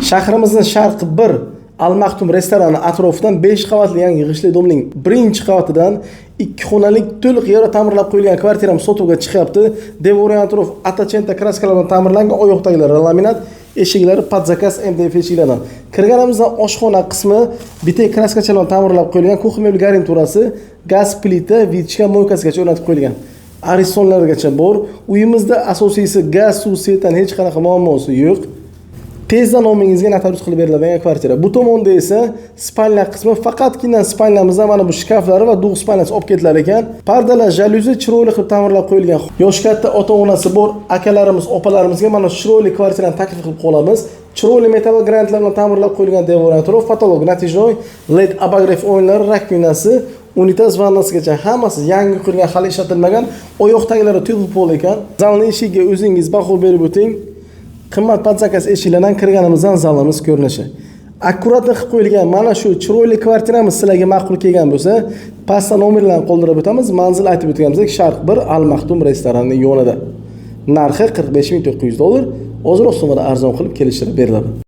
Shahrimizni Sharq 1, Al Maxtum restorani atrofidan 5 qavatli yangi g'ishtli дом ning birinchi qavatidan ikki xonalik, to'liq yevro ta'mirlab qo'yilgan kvartiramiz sotuvga chiqyapti. Devor, atrof ottocento краска lar bilan ta'mirlangan, oyoq taglari laminat, eshiklari под заказ MDF eshiklardan. Kirganimizdan oshxona qismi bitta краска chalar bilan ta'mirlab qo'yilgan, кухня mebel garniturasi, gaz plita, вытяжка, мойка sigacha o'rnatib qo'yilgan. Aristonlargacha bor. Uyimizda asosiysi gaz, suv, свет dan hech qanaqa muammosi yo'q. Tezda nomingizga notarius qilib beriladigan kvartira. Bu tomonda esa спальня qismi, faqatgina спальня mizda mana bu shkaflari va двухспальня si olib ketilar ekan. Pardalar, jalyuzi chiroyli qilib ta'mirlab qo'yilgan. Yoshi katta, ota-onasi bor akalarimiz, opalarimizga mana shu chiroyli kvartirani taklif qilib qolamiz. Chiroyli metall granitlar bilan ta'mirlab qo'yilgan devor atrof, потолок натяжной, LED обогрев o'yinlari, раковина si, unitaz, vannasigacha hammasi yangi qurilgan, hali ishlatilmagan. Oyoq taglari теплый пол ekan. Zalni eshigiga o'zingiz baho berib o'ting. Qimmat под заказ eshiklardan kirganimizdan zalimiz ko'rinishi. Аккуратно qilib qo'yilgan mana shu chiroyli kvartiramiz sizlarga ma'qul kelgan bo'lsa, pastda nomerlarni qoldirib o'tamiz. Manzil aytib o'tganimizdek, Sharq 1, Al Maxtum restoranining yonida. Narxi 45 900 dollar, ozroq summada arzon qilib kelishtirib beriladi.